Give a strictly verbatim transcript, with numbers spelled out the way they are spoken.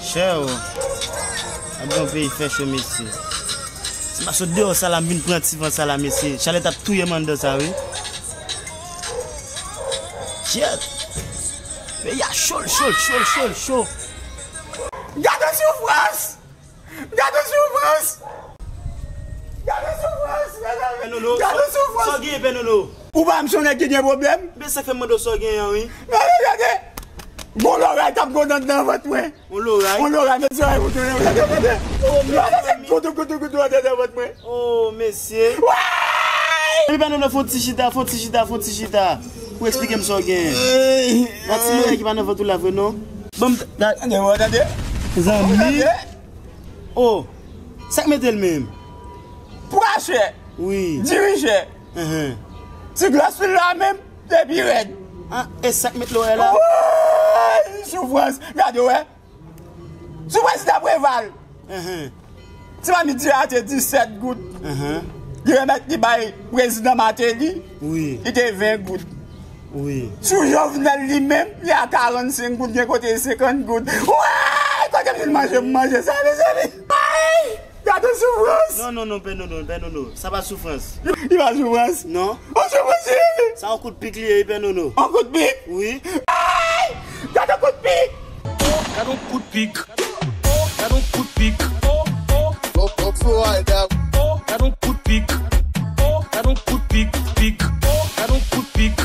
Chè o. Gad yon peyi fè cho, mesye. Si m pa sot deyò sa la, m vin pran ti van sa la, mesye. Chalè t ap touye m anndan sa, wi. Shit. Peyi a cho, cho, cho, cho, cho. Gade soufrans! Gade soufrans! Gade soufrans, mezanmi! Pè Nono, gade soufrans! Sa w genyen, Pè Nono? Ou pa m sonnen ki gen pwoblèm? Men sa k fè m mande w sa w genyen an, wi. Gade, gade! Gon loray k ap gonn anndan vant mwen. Yon loray? Yon loray, mezanmi, gade, gade! Gade, gade! Goutou, goutou, goutou anndan vant mwen. Oh, mesye. Epi Pè Nono, fè yon ti chita, fè yon ti chita, fè yon ti chita. Pou eksplike m sa w genyen. Gade ti loray ki pa nan vant ou la vre, non. Ban m ta- Tande, tande. Zanmi. Oh, sa k mete l menm? Pwa chè. Wi. Diri chè. Ti glas li la menm, te pi rèd. Ah, e sa k met loray la? Woy, soufrans. Gade, wè. Sou prezidan Preval. Ti mamit diri a te disèt goud. Li remèt li bay prezidan Martelly. Wi. Li te ven goud. Wi. Sou Jovenel li menm, li a karannsenk goud, gen kote senkant goud. Woy, kote m vin manje, m manje sa, mezanmi. Ay! Gade soufrans! Non, non, non, Pè Nono, Pè Nono. Sa pa soufrans. Li pa soufrans? Non. Yon soufrans, wi. Sa yon kout pik li ye, Pè Nono. Yon kout pik? Wi. Ay! Gade yon kout pik! Gade yon kout pik! Gade yon kout pik! Gade yon kout pik! Pik! Gade yon kout pik! Pik!